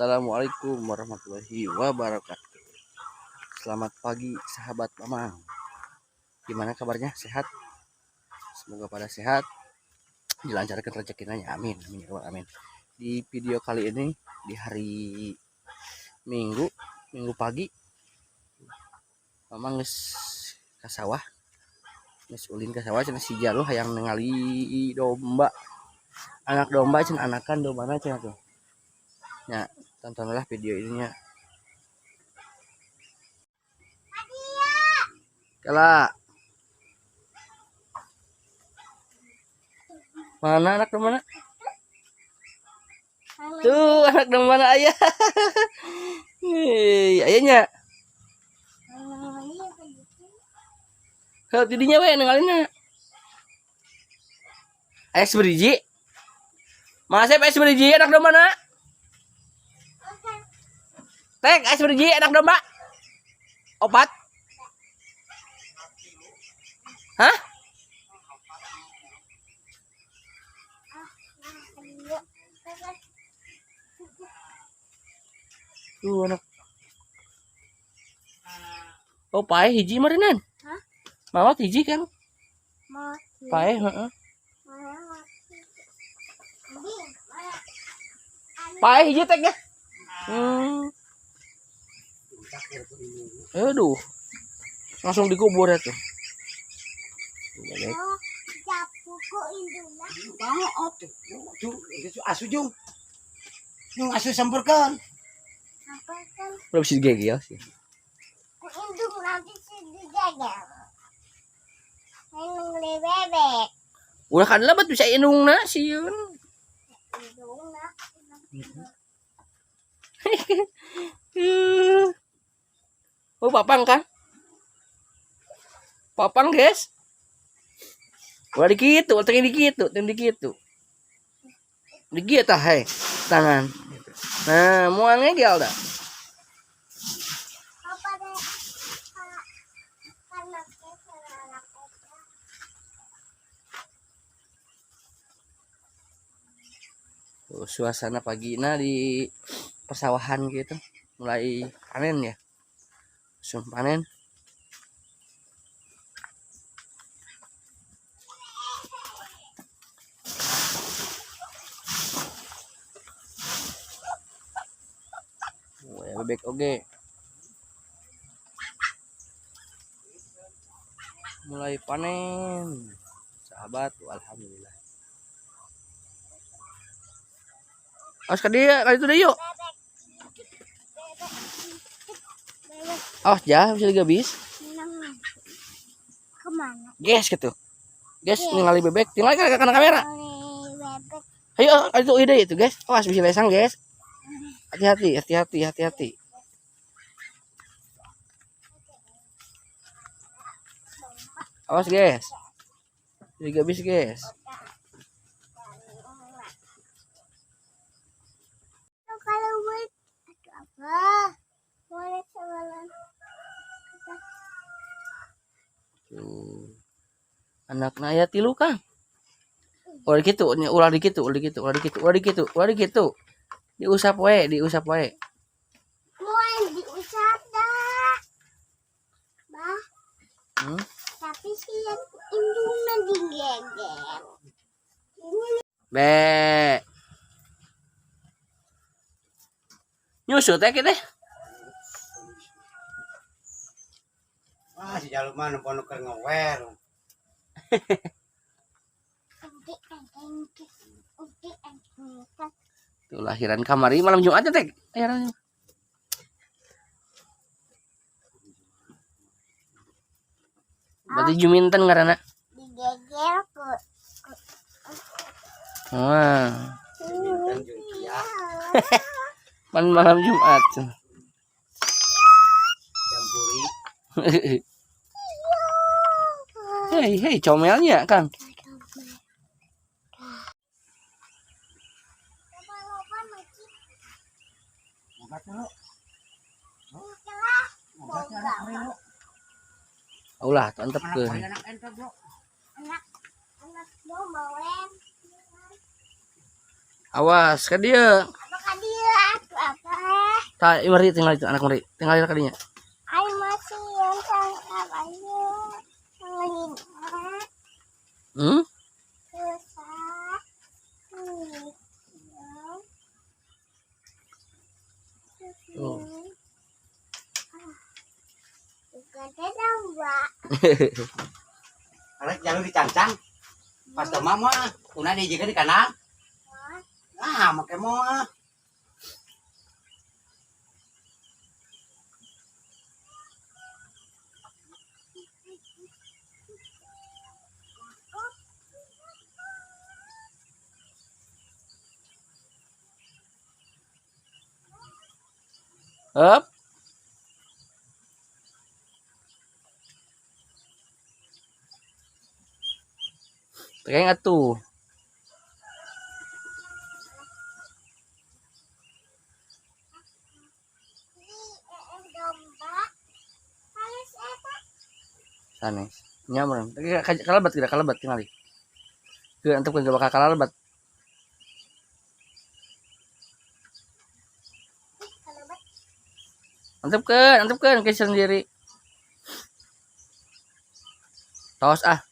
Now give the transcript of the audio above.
Assalamualaikum warahmatullahi wabarakatuh. Selamat pagi, sahabat Mamang. Gimana kabarnya? Sehat? Semoga pada sehat, dilancarkan rezekinya, amin amin ya rabbal amin. Di video kali ini di hari Minggu, Minggu pagi, Mamang geus ka sawah, geus ulin ka sawah cenah. Si Jalu hayang ningali domba, anak domba cenah, anakan dombana cenah tuh. Ya, tontonlah video ininya. Kala. Mana anak domba? Tuh, anak domba aya. Hei, ayahnya. Heuh, tidinya we ningalina. Aya seberiji. Masih aya seberiji anak domba na? Tek, aya seberiji anak domba? Opat? Hah? Tuh anak. Oh, paeh hiji marinan. Hah? Mawat hiji kan? Paeh, heeh. Paeh hiji tek ya. Aduh. Langsung dikubur ya tuh. Bebek. Asu jung. Jung asu sampurkeun. Udah bisa digegel sih. Indung nanti sih digegel. Indung bebek. Udah kan lebat bisa indungna sieun. Indung nah. Oh, papang kan? Papang, guys. Ulah dikitu, ulah dikitu, teu dikitu. Dikitu tah, hei. Tangan. Nah, moal ngegel dah. Apa deh? Anak anak. Tuh, suasana pagi nah di persawahan gitu. Mulai panen ya. Langsung panen. Oh, ya bebek oge. Mulai panen. Sahabat, alhamdulillah. Awas ke dia, kali itu deh yuk. Bebek. Bebek. Awas ya, bisa digabis. Bebek. Kemana? Guys gitu. Guys, Iya. ningali bebek, tinggal ke kana kamera. Oleh bebek. Ayo, itu ide itu, guys. Awas bisa lesang, guys. Hati-hati, hati-hati, hati-hati. Awas, guys. Digabis, guys. Kalau buat apa? Boleh semalam. Tuh. Anakna aya tilu, Kang. Ulah dikitu, nya ulah dikitu, ulah dikitu, ulah dikitu, ulah dikitu, ulah dikitu. Diusap we, diusap we. Mau diusap dah. Bah, tapi sih yang indungnya digegel. Be. Nyusu teh kita. Wah, si Jalu mah nempo nu keur ngewer. Udik engke, udik engke. Tuh lahiran kamari malam Jumat ya teh. Lahiran. Berarti Juminten ngaranna. Digegel ku. Wah, Juminten jeung Kia. pan malam Jumat. Jampuri. Hei, hei, comelnya, Kang. Boga teh lo. Boga teh anak bari lo. Ulah, tuh antep Anak ke. bari anak ente bro. Anak anak domba wen. Awas ke dia. Apakah dia atau apa? Ah, Tah, meri tinggal itu anak meri. Tinggal ka dinya. Ay masih yang tangkap aja. Ngelina. Susah. Oh. Bukan domba. Arek jalu dicancang. Pas domba mah kuna dijieun di kandang. Ah, make moal. Hup. Tegang atuh. Domba. Harus apa? Sanes. Nya meureun. Kalebat tidak kalebat tingali. Ke antuk ke bakal kalebat. Antepkeun, antepkeun ke sendiri. Tos ah.